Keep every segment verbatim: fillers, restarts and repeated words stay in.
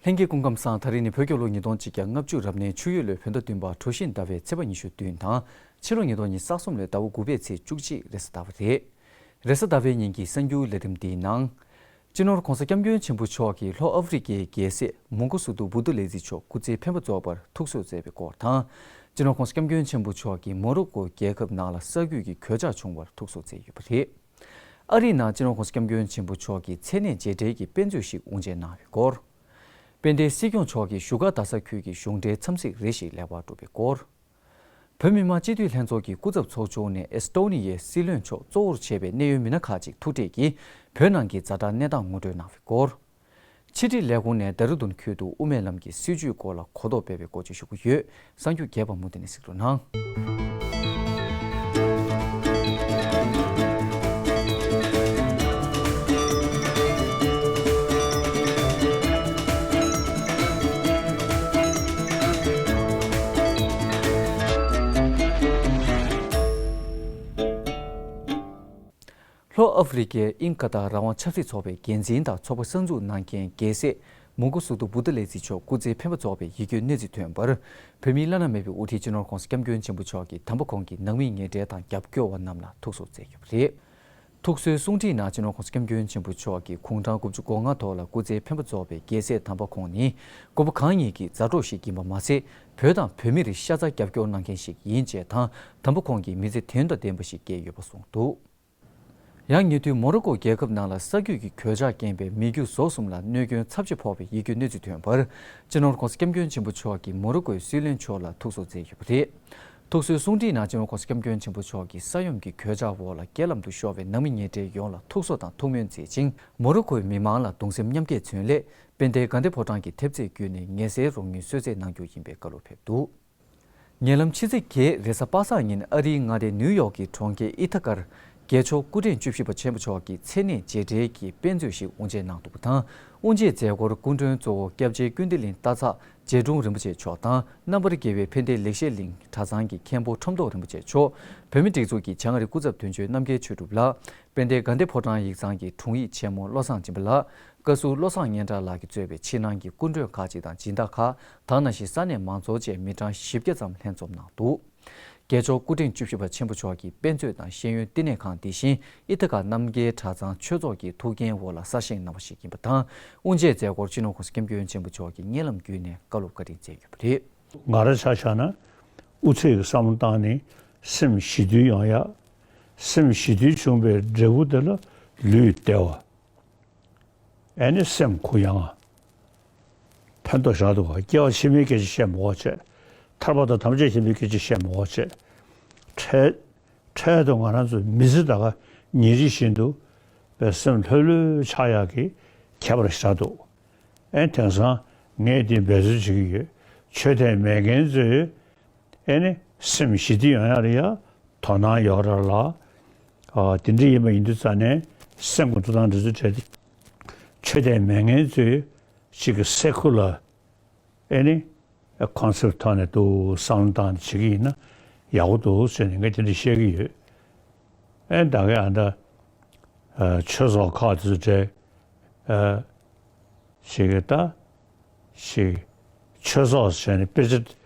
ལྷན་རྒྱས་སྐུ་ཁམས་བཟང་། ད་རིང་ནི་བོད་རྒྱལ་ལོ་ཉིས་སྟོང་ཆིག་བརྒྱ་ལྔ་བཅུ་རབ་གནས་ཆུ་ཡོས་ལོའི་བོད་ཟླ་བདུན་པ་གྲོ་བཞིན་ཟླ་བའི་ཚེས་པ་ཉི་ཤུ་བདུན་དང་། ཕྱི་ལོ་ཉིས་སྟོང་ཉི་ཤུ་རྩ་གསུམ་ལོའི་ཟླ་བ་དགུ་པའི་ཚེས་བཅུ་གཅིག་རེས་གཟའ་ཟླ་བ་རེད། རེས་གཟའ་ཟླ་བའི་ཉིན་གྱི་གསར་འགྱུར་ལས་རིམ་འདིའི་ནང་། སྤྱི་ནོར་༧གོང་ས་༧སྐྱབས་མགོན་ཆེན་པོ་མཆོག་གིས་ལྷོ་ཨ་ཧྥེ་རི་ཁའི་རྒྱལ་སྲས་མོང་གོ་སུ་དུ་བུ་དྷ་ལེ་ཛི་མཆོག་སྐུ་ཚེའི་འཕེན་པ་རྫོགས་པར་ཐུགས་གསོ་མཛད་པའི་སྐོར་དང་། སྤྱི་ནོར་༧གོང་ས་༧སྐྱབས་མགོན་ཆེན་པོ་མཆོག་གིས་མོ་རོ་ཀོ་རྒྱལ་ཁབ་ནང་ལ་ས་རྒྱུས་ཀྱི་གོད་ཆག་བྱུང་བར་ཐུགས་གསོ་མཛད་ཡོད་པ་རེད། ཨ་རིའི་ནང་སྤྱི་ནོར་༧གོང་ས་༧སྐྱབས་མགོན་ཆེན་པོ་མཆོག་གིས་མཚན་གནས་རྗེས་དྲན་གྱི་དཔེ་མཛོད་ཞིག་དབུ་འབྱེད་གནང་བའི་སྐོར། དཔལ་ལྡན་སྲིད་སྐྱོང་མཆོག་གིས་བཞུགས་སྒར་རྡ་ས་ཁུལ་གྱི་གཞུང་འབྲེལ་འཚམས་གཟིགས་རེ་ཞིག་ལེགས་པར་གྲུབ་པའི་སྐོར། བོད་མི་མང་སྤྱི་འཐུས་ལྷན་ཚོགས་ཀྱི་སྐུ་ཚབ་ཚོགས་ཆུང་ནས་ཨེ་སི་ཏོ་ནི་ཡའི་སྲིད་བློན་མཆོག་གཙོ་བོར་བྱས་པའི་གནད་ཡོད་མི་སྣ་ཁག་ཅིག་ཐུག་འཕྲད་ཀྱིས་བོད་ནང་གི་ཛ་དྲག་གནས་སྟངས་ངོ་སྤྲོད་གནང་བའི་སྐོར། ཕྱི་དྲིལ་ལས་ཁུངས་ནས་ཌེ་ར་ལྡུན་ཁུལ་དུ་དབུ་མའི་ལམ་གྱི་སྲིད་བྱུས་སྐོར་ལ་གོ་རྟོགས་སྤེལ་བའི་སྐོར་བཅས་ཞུ་གི་ཡོད། གསར་འགྱུར་རྒྱས་པ་མུ་མཐུད་ནས་གཟིགས་རོགས་གནང་། ལྷོ་ཨ་ཧྥེ་རི་ཁའི་ཨིན་ཀ་ཏ་རང་དབང་ཆབ་སྲིད་ཚོགས་པའི་འགན་འཛིན་དང་ཚོགས་པ་གསར་འཛུགས་གནང་མཁན་རྒྱལ་སྲས་མོང་གོ་སུ་དུ་བུ་དྷ་ལེ་ཛི་མཆོག་སྐུ་ཚེའི་འཕེན་པ་རྫོགས་པའི་ཡིད་སྐྱོའི་གནས་ཚུལ་ཐོན་པར། བོད་མིའི་བླ་ན་མེད་པའི་དབུ་ཁྲིད་སྤྱི་ནོར་༧གོང་ས་༧སྐྱབས་མགོན་ཆེན་པོ་མཆོག་གིས་དམ་པ་ཁོང་གི་ནང་མི་ཉེ་འབྲེལ་དང་རྒྱབ་སྐྱོར་བ་རྣམས་ལ་ཐུགས་གསོ་མཛད་ཡོད་པ་རེད། ཐུགས་གསོའི་གསུང་འཕྲིན་ནང་སྤྱི་ནོར་༧གོང་ས་༧སྐྱབས་མགོན་ཆེན་པོ་མཆོག་གིས་དགུང་གྲངས་དགུ་བཅུ་གོ་ལྔ་ཐོག་ལ་སྐུ་ཚེའི་འཕེན་པ་རྫོགས་པའི་རྒྱལ་སྲས་དམ་པ་ཁོང་ནི་བཀོད་པ་གང་ཉིད་ཀྱི་མཛའ་གྲོགས་ཤིག་ཡིན་པ་མ་ཟད། བོད་དང་བོད་མིར་ཤ་ཚ་རྒྱབ་སྐྱོར་གནང་མཁན་ཞིག་ཡིན་ཅེས་དང་། དམ་པ་ཁོང་གིས་མི་ཚེ་དོན་དང་ལྡན་པ་ཞིག་བསྐྱལ་ཡོད་པ་གསུངས་འདུག། ཡང་ཉེ་དུས་མོ་རོ་ཀོ་རྒྱལ་ཁབ་ནང་ལ་ས་རྒྱུས་ཀྱི་གོད་ཆག་རྐྱེན་པས་མི་རྒྱུ་ཟོག་གསུམ་ལ་གནོད་སྐྱོན་ཚབས་ཆེ་ཕོག་པའི་ཡིད་སྐྱོའི་གནས་ཚུལ་ཐོན་པར། སྤྱི་ནོར་༧གོང་ས་༧སྐྱབས་མགོན་ཆེན་པོ་མཆོག་གིས་མོ་རོ་ཀོའི་སྲིད་བློན་མཆོག་ལ་ཐུགས་གསོ་མཛད་ཡོད་པ་རེད། ཐུགས་གསོའི་གསུང་འཕྲིན་ནང་སྤྱི་ནོར་༧གོང་ས་༧སྐྱབས་མགོན་ཆེན་པོ་མཆོག་གིས་ས་ཡོམ་གྱི་གོད་ཆག་འོག་ལ་རྐྱེན་ལམ་དུ་ཤོར་བའི་ནང་མི་ཉེ་འབྲེལ་ཡོངས་ལ་ཐུགས་གསོ་དང་ཐུགས་སྨོན་མཛད་ཅིང་། མོ་རོ་ཀོའི་མི་མང་ལ་གདུང་སེམས་མཉམ་སྐྱེད་མཚོན་སླད། དཔལ་ལྡན་དགའ་ལྡན་ཕོ་བྲང་གི་ཐེབས་རྩའི་བརྒྱུད་ནས་ངལ་སེལ་རོགས་དངུལ་གསོལ་སྩལ་གནང་རྒྱུ་ཡིན་པའི་བཀའ་སློབ་ཕེབས་འདུག། ཉེ་ལམ་ཕྱི་ཚེས་བརྒྱད་རེས་གཟའ་པ་སངས་ཉིན་ཨ་རིའི་མངའ་སྡེ་ནིའུ་ཡོག་གི་གྲོང་ཁྱེར་ཨི་ཐ་ཀར་རྒྱལ་མཆོག་སྐུ་ཕྲེང་བཅུ་བཞི་པ་ཆེན་པོ་མཆོག་གི་མཚན་གནས་རྗེས་དྲན་གྱི་དཔེ་མཛོད་ཞིག་དབུ་འབྱེད་གནང་འདུག་པ་དང་། དབུ་འབྱེད་མཛད་སྒོར་སྐུ་མགྲོན་གཙོ་བོ་སྐྱབས་རྗེ་ཀུན་བདེ་གླིང་སྟག་ཚང་རྗེ་དྲུང་རིན་པོ་ཆེ་མཆོག་དང་། རྣམ་པར་རྒྱལ་བའི་ཕན་བདེ་ལེགས་བཤད་གླིང་གྲྭ་ཚང་གི་མཁན་པོ་ཁྲོམ་ཐོག་རིན་པོ་ཆེ་མཆོག། བོད་མིའི་སྒྲིག་འཛུགས་ཀྱི་བྱང་ཨ་རིའི་སྐུ་ཚབ་དོན་གཅོད་རྣམ་རྒྱལ་ཆོས་གྲུབ་ལགས། དཔལ་ལྡན་དགའ་ལྡན་ཕོ་བྲང་ཡིག་ཚང་གི་དྲུང་ཡིག་ཆེན་མོ་བློ་བཟང་སྦྱིན་པ་ལགས། བཀའ་ཟུར་བློ་བཟང་སྙན་གྲགས་ལགས་ཀྱིས་གཙོས་པའི་ཕྱི་ནང་གི་སྐུ་མགྲོན་ཁག་ཅིག་དང་སྦྱིན་བདག་ཁག་དང་། ནང་བཞིན་ས་གནས་མང་ཚོགས་བཅས་མི་གྲངས་བཞི་བརྒྱ་ཙམ་ལྷན་འཛོམས་གནང་འདུག། རྒྱལ་མཆོག་སྐུ་ཕྲེང་བཅུ་བཞི་པ་ཆེན་པོ་མཆོག་གིས་དཔེ་མཛོད་དང་ཤེས་ཡོན་བསྟི་གནས་ཁང་དེ་བཞིན་ཨི་ཐ་ཀ་རྣམ་རྒྱལ་གྲྭ་ཚང་ཆོས་ཚོགས་ཀྱི་ཐུགས་འགན་འོག་ལ་གསར་བཞེངས་གནང་བ་ཞིག་ཡིན་པ་དང་། དབུ་འབྱེད་མཛད་སྒོར་སྤྱི་ནོར་༧གོང་ས་༧སྐྱབས་མགོན་ཆེན་པོ་མཆོག་གིས་མཉེས་ལམ་བརྒྱུད་ནས་བཀའ་སློབ་བཀའ་དྲིན་སྩལ་ཡོད་པ་རེད། ང་རང་ཆ་བཞག་ན་དབུ་ཚད་ཀྱི་བསམ་བློ་བཏང་ནས་སེམས་ཞི་དུལ་ཡོང་ཡ། སེམས་ཞི་དུལ་བྱུང་བའི་འབྲས་བུ་དེ་ལ་ལུས་བདེ་བ། ཨེ་ནི་སེམས་གུ་ཡངས། ཕན་ཐོགས་བཞག་འདུག་ག། སྐྱེ་བ་ཕྱི་མའི་སྐད་ཆ་བཤད་མི་དགོས་བྱས། ཐར་པ་དང་ཐམས་ཅད་མཁྱེན་པའི་སྐད་ཆ་བཤད་མི་དགོས་བྱས། འཕྲལ་འཕྲལ་དུ་ང་རང་ཚོ་མི་ཚེ་ད་ག་ཉིན་རེ་བཞིན་དུ་བའི་སེམས་ལྷོད་ལྷོད་ཆགས་ཡག་གི་ཁྱད་པར་ཞིག་ཆགས་འདུག། ཨེ་དེང་སང་ངས་འདི་འབད་རྩོལ་བྱེད་ཀྱི་ཡོད། ཆོས་དད་མེད་མཁན་ཚོས་ཨེ་ནི་སེམས་ཞི་བདེ་ཡོང་ཡག་ལ་ཡ་དོ་སྣང་ཡོད་ར་ལ། ཨ་དེ་འདྲ་ཡིན་པ་ཡིན་དུས་ཙང་ནས་སེམས་ཀྱི་འགྲོ་སྟངས་འདི་ཚོ་བྲལ་ཏེ། ཆོས་དད་མེད་མཁན་ཚོས་ཅིག་གི་སེ་ཁུ་ལ་ཨེ་ནི་ཀོན་སེབ་ཐོག་ནས་འདུག་བསམ་བློ་བཏང་ནས་བྱེད་ཀྱི་ཡིན་ན་ཡག་པོ་འདུག་ཟེར་ནས་ངས་དེ་འདྲ་བཤད་ཀྱི་ཡོད། ཨེ་ད་ག་ཨ་ད་ཆོས་ཚོགས་ཁག་དེ་ཚོ་གྲས་ཨ་ཞིག་གི་ད་ཞིག་ཆོས་ཚོགས་བྱས་ནས་དཔེ་ཆ་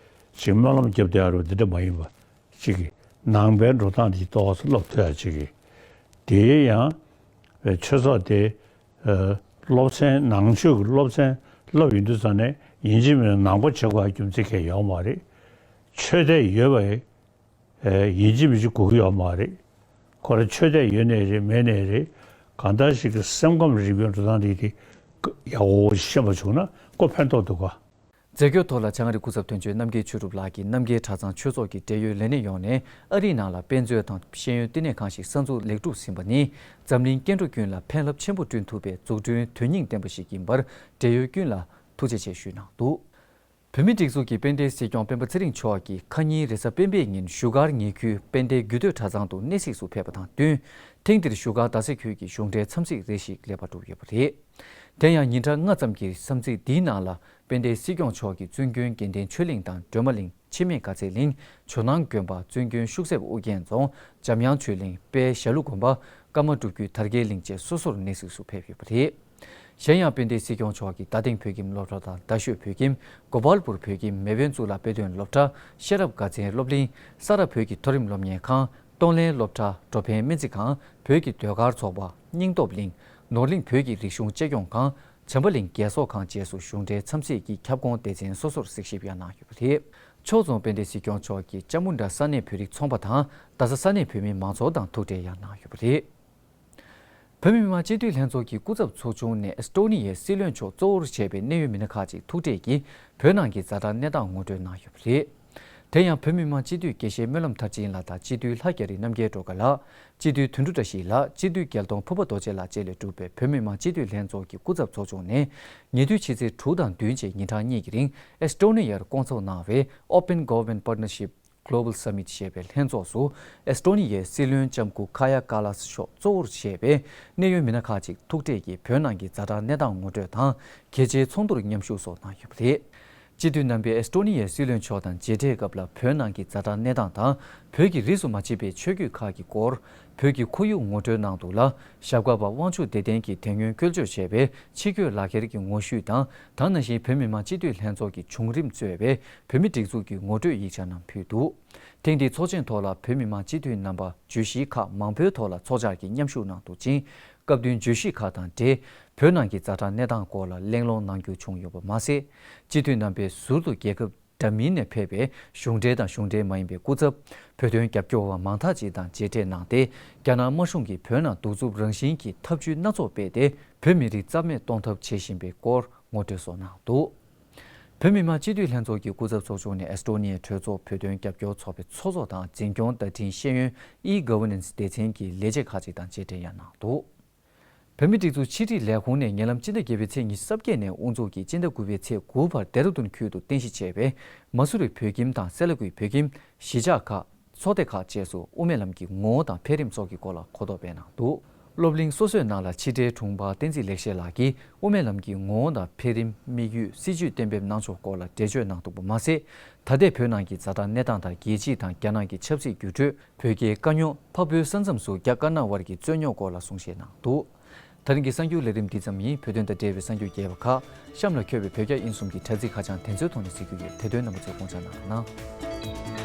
ཅིག་སྨོན་ལམ་རྒྱབ་བསྡད་ཡ་རུ་འདི་འདྲ་མ་ཡིན་པ་ཅིག་གི་ནང་པའི་འགྲོ་སྟངས་དེ་ཏོག་ཙམ་སློབ་ཐུབ་ཡ་ཅིག་གི་དེ་ཡང་ཆོས་ཚོགས་དེ་སློབ་ཚན་ནང་ཆོས་ཀྱི་སློབ་ཚན་སློབ་ཡིན་དུས་ཙང་ནས་ཡིན་གཅིག་མིན་ནང་པ་བྱེད་དགོས་ཡ་རྒྱུ་མཚན་གང་ཡོད་མ་རེད། ཆོས་དད་ཡོད་པ་ཡིན་གཅིག་མིན་གཅིག་དགོས་ཀྱི་ཡོད་མ་རེད། ཁོ་རང་ཆོས་དད་ཡོད་ནའི་རེད་མེད་ནའི་རེད། གང་ལྟར་ཞིག་གི་སེམས་ཁམས་རིག་པའི་འགྲོ་སྟངས་རིགས་དེ་ཡག་པོ་ཤེས་པ་བྱུང་ན་ཁོ་ཕན་ཐོགས་འདུག་ག། མཛད་སྒོའི་ཐོག་ལ་བྱང་ཨ་རིའི་སྐུ་ཚབ་དོན་གཅོད་རྣམ་རྒྱལ་ཆོས་གྲུབ་ལགས་ཀྱིས་རྣམ་རྒྱལ་གྲྭ་ཚང་ཆོས་ཚོགས་ཀྱི་འབྲེལ་ཡོད་ལས་སྣེ་ཡོངས་ནས་ཨ་རིའི་ནང་ལ་དཔེ་མཛོད་དང་ཤེས་ཡོན་བསྟི་གནས་ཁང་ཞིག་གསར་འཛུགས་ལེགས་གྲུབ་ཟིན་པ་ནི་འཛམ་གླིང་སྐྱེ་འགྲོ་ཀུན་ལ་ཕན་རླབས་ཆེན་པོ་བསྐྲུན་ཐུབ་པའི་འཛུགས་སྐྲུན་དོན་སྙིང་ལྡན་པ་ཞིག་ཡིན་པར་འབྲེལ་ཡོད་ཀུན་ལ་ཐུགས་རྗེ་ཆེ་ཞུས་གནང་འདུག། བོད་མིའི་སྒྲིག་འཛུགས་ཀྱི་དཔལ་ལྡན་སྲིད་སྐྱོང་སྤེན་པ་ཚེ་རིང་མཆོག་གིས་ཁ་ཉིན་རེས་གཟའ་སྤེན་པའི་ཉིན་བཞུགས་སྒར་ཉེ་ཁུལ་དཔལ་ལྡན་རྒྱུད་སྟོད་གྲྭ་ཚང་དུ་གནས་གཟིགས་སུ་ཕེབས་པ་དང་བསྟུན། ཐེངས་འདིར་བཞུགས་སྒར་རྡ་ས་ཁུལ་གྱི་གཞུང་འབྲེལ་འཚམས་གཟིགས་རེ་ཞིག་ལེགས་པར་གྲུབ་ཡོད་པ་རེད། དེ་ཡང་ཉིན་གྲངས་ལྔ་ཙམ་གྱི་འཚམས་གཟིགས་འདིའི་ནང་ལ་དཔལ་ལྡན་སྲིད་སྐྱོང་མཆོག་གིས་བཙུན་དགོན་དགེ་ལྡན་ཆོས་གླིང་དང་སྒྲོལ་མ་གླིང་། འཆི་མེད་དགའ་ཚལ་གླིང་། ཇོ་ནང་དགོན་པ། བཙུན་དགོན་ཤུག་གསེབ་ཨུ་རྒྱན་རྫོང་། འཇམ་དབྱངས་ཆོས་གླིང་། དཔལ་ཞྭ་ལུ་དགོན་པ། ཀརྨ་སྒྲུབ་བརྒྱུད་དར་རྒྱས་གླིང་བཅས་སོ་སོར་གནས་གཟིགས་སུ་ཕེབས་ཡོད་པ་རེད། གཞན་ཡང་དཔལ་ལྡན་སྲིད་སྐྱོང་མཆོག་གིས་རྡ་སྟེང་བོད་ཁྱིམ་སློབ་གྲྭ་དང་རྡ་ཤོད་བོད་ཁྱིམ། གོ་པལ་པུར་བོད་ཁྱིམ། མེས་དབོན་གཙུག་ལག་དཔེ་སྟོན་སློབ་གྲྭ། ཤེས་རབ་དགའ་ཚལ་སློབ་གླིང་། ས་རཱ་བོད་ཀྱི་མཐོ་རིམ་སློབ་གཉེར་ཁང་། གཏོང་ལེན་སློབ་གྲྭ། འགྲོ་ཕན་སྨན་རྩིས་ཁང་། བོད་ཀྱི་ཟློས་གར་ཚོགས་པ། སྙིང་སྟོབས་གླིང་། ནོར་གླིང་བོད་ཀྱི་རིག་གཞུང་གཅེས་སྐྱོང་ཁང་། བྱམས་པ་གླིང་རྒས་གསོ་ཁང་བཅས་སུ་གཞུང་འབྲེལ་འཚམས་གཟིགས་ཀྱིས་ཁྱབ་ཁོངས་སྡེ་ཚན་སོ་སོར་གཟིགས་ཞིབ་ཡང་གནང་ཡོད་པ་རེད། ཕྱོགས་མཚུངས་དཔལ་ལྡན་སྲིད་སྐྱོང་མཆོག་གིས་ལྕམ་མུ་འདྲ་ས་གནས་བོད་རིགས་ཚོང་པ་དང་རྡ་ས་ས་གནས་བོད་མི་མང་ཚོགས་དང་ཐུག་འཕྲད་ཡང་གནང་ཡོད་པ་རེད། བོད་མི་མང་སྤྱི་འཐུས་ལྷན་ཚོགས་ཀྱི་སྐུ་ཚབ་ཚོགས་ཆུང་ནས་ཨེས་ཏོ་ནི་ཡའི་སྲིད་བློན་མཆོག་གཙོ་བོར་བྱས་པའི་གནད་ཡོད་མི་སྣ་ཁག་ཅིག་ཐུག་འཕྲད་ཀྱིས་བོད་ནང་གི་ཛ་དྲག་གནས་སྟངས་ངོ་སྤྲོད་གནང་ཡོད་པ་རེད། དེ་ཡང་བོད་མི་མང་སྤྱི་འཐུས་དགེ་བཤེས་སྨོན་ལམ་མཐར་ཕྱིན་ལགས་དང་སྤྱི་འཐུས་ལྷ་རྒྱ་རི་རྣམ་རྒྱལ་སྒྲོལ་དཀར་ལགས། སྤྱི་འཐུས་དོན་གྲུབ་བཀྲ་ཤིས་ལགས། སྤྱི་འཐུས་རྒྱལ་གདོང་ཕུར་པ་རྡོ་རྗེ་ལགས་བཅས་ལས་གྲུབ་པའི་བོད་མི་མང་སྤྱི་འཐུས་ལྷན་ཚོགས་ཀྱི་སྐུ་ཚབ་ཚོགས་ཆུང་ནས་ཉེ་དུས་ཕྱི་ཚེས་དྲུག་དང་བདུན་བཅས་ཉིན་གྲངས་གཉིས་ཀྱི་རིང་ཨེས་ཏོ་ནི་ཡར་བསྐོང་ཚོགས་གནང་བའི་Open Government Partnership Global Summit ཞེས་པའི་ལྷན་ཚོགས་སུ་ཨེས་ཏོ་ནི་ཡའི་སྲིད་བློན་ལྕམ་སྐུ་ཁ་ཡ་ཀ་ལཱས་མཆོག་གཙོ་བོར་བྱས་པའི་གནད་ཡོད་མི་སྣ་ཁག་ཅིག་ཐུག་འཕྲད་ཀྱིས་བོད་ནང་གི་ཛ་དྲག་གནས་སྟངས་ངོ་སྤྲོད་དང་གལ་ཆེའི་ཚོགས་འདུར་མཉམ་ཞུགས་སོགས་གནང་ཡོད་པ་རེད། སྤྱི་འཐུས་རྣམ་པས་ཨེས་ཏོ་ནི་ཡའི་སྲིད་བློན་མཆོག་དང་མཇལ་འཕྲད་སྐབས་ལ་བོད་ནང་གི་ཛ་དྲག་གནས་སྟངས་དང་བོད་ཀྱི་རིས་སུ་མ་ཆད་པའི་ཆོས་བརྒྱུད་ཁག་གི་སྐོར། བོད་ཀྱི་ཁོར་ཡུག་ངོ་སྤྲོད་གནང་འདུག་ལ། ཞབས་དཀར་པ་དབང་ཕྱུག་བདེ་ལྡན་གྱིས་དེ་སྔོན་བཀོལ་སྤྱོད་བྱས་པའི་ཕྱི་སྐྱོད་ལག་ཁྱེར་གྱི་ངོ་བཤུས་དང་། ད་ནང་བཞིན་བོད་མི་མང་སྤྱི་འཐུས་ལྷན་ཚོགས་ཀྱི་བྱུང་རིམ་གཙོས་པའི་བོད་མི་སྒྲིག་འཛུགས་ཀྱི་ངོ་སྤྲོད་ཡིག་ཆ་རྣམས་ཕུལ་འདུག་ཐེངས་འདིའི་ཚོགས་ཆེན་ཐོག་ལ་བོད་མི་མང་སྤྱི་འཐུས་རྣམ་པ་བརྗོད་གཞིའི་ཁག་མང་པོའི་ཐོག་ལ་ཚོགས་བཅར་གྱིས་མཉམ་ཞུགས་གནང་འདུག་ཅིང་། སྐབས་བསྟུན་བརྗོད་གཞིའི་ཁག་དང་འབྲེལ། བོད་ནང་གི་ཛ་དྲག་གནས་སྟངས་སྐོར་ལ་གླེང་སློང་གནང་རྒྱུ་བྱུང་ཡོད་པ་མ་ཟད། སྤྱི་འཐུས་རྣམ་པས་ཟུར་དུ་རྒྱལ་ཁབ་འདྲ་མིན་ནས་ཕེབས་པའི་གཞུང་འབྲེལ་དང་གཞུང་འབྲེལ་མ་ཡིན་པའི་སྐུ་ཚབ། བོད་དོན་རྒྱབ་སྐྱོར་བ་མང་དག་ཅིག་དང་མཇལ་འཕྲད་གནང་སྟེ། རྒྱ་ནག་དམར་གཞུང་གིས་བོད་ནང་གདུག་རྩུབ་རང་བཞིན་གྱི་ཐབས་ཇུས་སྣ་ཚོགས་སྤེལ་ཏེ། བོད་མི་རིགས་རྩ་མེད་གཏོང་ཐབས་བྱེད་བཞིན་པའི་སྐོར་ངོ་སྤྲོད་སོགས་གནང་འདུག་བོད་མི་མང་སྤྱི་འཐུས་ལྷན་ཚོགས་ཀྱི་སྐུ་ཚབ་ཚོགས་ཆུང་ནས་ཨེས་ཏོ་ནི་ཡའི་གྲོས་ཚོགས་བོད་དོན་རྒྱབ་སྐྱོར་ཚོགས་པའི་ཚོགས་གཙོ་དང་འཛིན་སྐྱོང་བརྡ་འཕྲིན་ཤེས་ཡོན་E-Governance སྡེ་ཚན་གྱི་ལས་བྱེད་ཁག་ཅིག་དང་མཇལ་འཕྲད་ཡང་གནང་འདུག་བོད་མིའི་སྒྲིག་འཛུགས་ཕྱི་དྲིལ་ལས་ཁུངས་ནས་ཉེ་ལམ་སྤྱི་ཟླ་བརྒྱད་པའི་ཚེས་ཉི་ཤུ་རྩ་བརྒྱད་ནས་དབུ་འཛུགས་ཀྱིས་སྤྱི་ཟླ་དགུ་པའི་ཚེས་དགུ་བར་ལྡེ་ར་ལྡུན་ཁུལ་དུ་རྟེན་གཞི་བྱས་པའི་མ་སུ་རི་བོད་ཁྱིམ་དང་སེ་ལ་ཀུའི་བོད་ཁྱིམ། གཞིས་ཆགས་ཁག་ཚོགས་སྡེ་ཁག་བཅས་སུ་དབུ་མའི་ལམ་གྱི་ངོ་བོ་དང་འཕེལ་རིམ་སོགས་ཀྱི་སྐོར་ལ་གོ་རྟོགས་སྤེལ་གནང་འདུག་སློབ་གླིང་སོ་སོའི་ནང་ལ་ཕྱི་དྲིལ་དྲུང་འཕར་བསྟན་འཛིན་ལེགས་བཤད་ལགས་ཀྱིས་དབུ་མའི་ལམ་གྱི་ངོ་བོ་དང་འཕེལ་རིམ། དམིགས་ཡུལ། སྲིད་བྱུས་གཏན་འབེབས་གནང་ཕྱོགས་སྐོར་ལ་འགྲེལ་བརྗོད་གནང་འདུག་པ་མ་ཟད། ད་ལྟའི་བོད་ནང་གི་ཛ་དྲག་གནས་སྟངས་དང་རྒྱལ་སྤྱི་དང་རྒྱ་ནག་གི་ཆབ་སྲིད་འགྱུར་འགྲོས། བོད་རྒྱའི་དཀའ་རྙོག་བལ་པོའི་ས་མཚམས་སུ་རྒྱ་དཀར་ནག་དབར་གྱི་རྩོད་རྙོག་སྐོར་ལ་གསུང་བཤད་གནང་འདུག་ད་རིང་གི་གསར་འགྱུར་ལས་རིམ་འདི་ཙམ་ཡིན། བོད་དོན་དང་འབྲེལ་བའི་གསར་འགྱུར་རྒྱས་པ་ཁག་གཤམ་ལ་འཁོད་པའི་བོད་རྒྱ་དབྱིན་གསུམ་གྱི་དྲ་ཚིགས་ཁ་བྱང་དེ་ཚོའི་ཐོག་ནས་གཟིགས་རྒྱུ་ཡོད། དེ་དོན་རྣམ་པ་ཚོས་དགོངས་འཇགས་གནང་རོགས་གནང་།